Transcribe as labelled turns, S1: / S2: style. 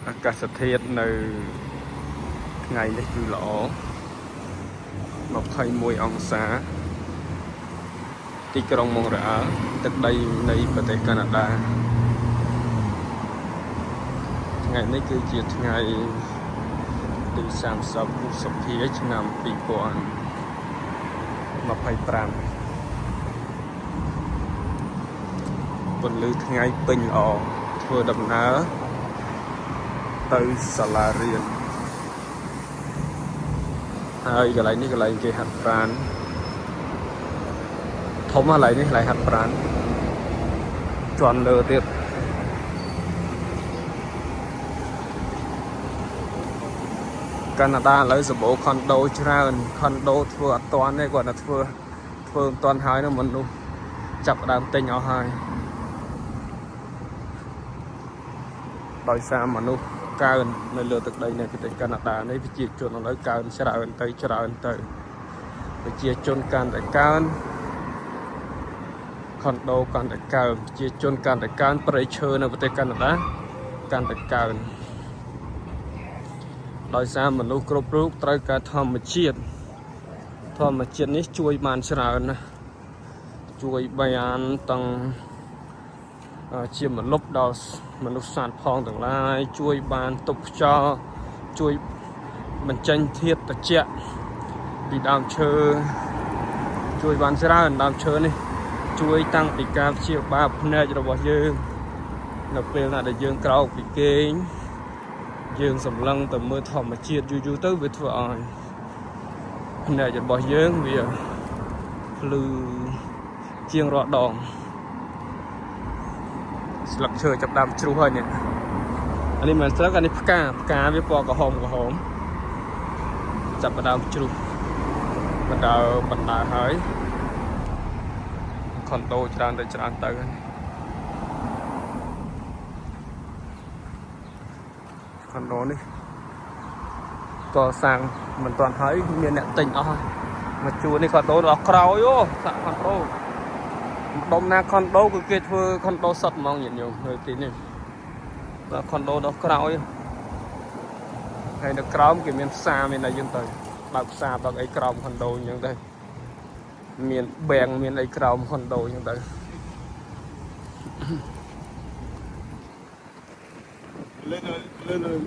S1: អាកាសធាតុនៅថ្ងៃនេះគឺល្អ21អង្សាទីក្រុងម៉ុងរ៉េអាល់ទឹកដីនៃប្រទេសកាណាដាថ្ងៃនេះគឺជាថ្ងៃទី30ឧសភាឆ្នាំ2025ពន្លឺថ្ងៃពេញល្អធ្វើដំណើរទៅសាលារៀនហើយកន្លែងនេះកន្លែងគេហាត់ប្រាណធំកន្លែងនេះកន្លែងហាត់ប្រាណជាន់លើទៀតកាណាដាឥឡូវសម្បូរខុនដូច្រើនខុនដូធ្វើអត់តាន់ទេគាត់តែធ្វើធ្វើមិនតាន់ហើយនោះមនុស្សចាប់ផ្ដើមទិញអស់ហើយដោយសារមនុស្សកើននៅលើទឹកដីនៃប្រទេសកាណាដានេះប្រជាជនឥឡូវកើនច្រើនទៅច្រើនទៅប្រជាជនកាន់តែកើនខុនដូកាន់តែកើនប្រជាជនកាន់តែកើនព្រៃឈើនៅប្រទេសកាណាដាកាន់តែកើនដោយសារមនុស្សគ្រប់រូបត្រូវការធម្មជាតិធម្មជាតិនេះជួយបានច្រើនណាស់ជួយបានទាំងជាមលុបដល់មនុស្សសត្វផងទាំងឡាយជួយបានទប់ខ្យល់ជួយបញ្ចេញធាតុត្រជាក់ពីដើមឈើជួយបានច្រើនដើមឈើនេះជួយតាំងពីការព្យាបាលភ្នែករបស់យើងនៅពេលណាដែលយើងក្រោកពីគេងយើងសម្លឹងទៅមើលធម្មជាតិយូរៗទៅវាធ្វើឲ្យភ្នែករបស់យើងវាភ្លឺជាងរាល់ដងស្លឹកឈើចាប់ដើមជ្រុះហើយនេះអានេះមិនមែនស្លឹកអានេះផ្កាផ្កាវាពណ៌ក្រហមក្រហមចាប់ផ្ដើមជ្រុះបណ្ដើបណ្ដើហើយខុនដូច្រើនទៅច្រើនទៅហើយខុនដូនេះកសាងមិនទាន់ហើយមានអ្នកទិញអស់ហើយមកជួរនេះខុនដូដល់ក្រោយអូសាក់ខុនដូម្ដុំណាខុនដូគឺគេធ្វើខុនដូសុតហ្មងញាតិញោមនៅទីនេះបាទខុនដូដល់ក្រោយហើយនៅក្រោមគេមានផ្សារមានអីចឹងទៅបើកផ្សារបើកអីក្រោមខុនដូអញ្ចឹងទៅមានបែងមានអីក្រោមខុនដូអញ្ចឹងទៅ
S2: Little, little.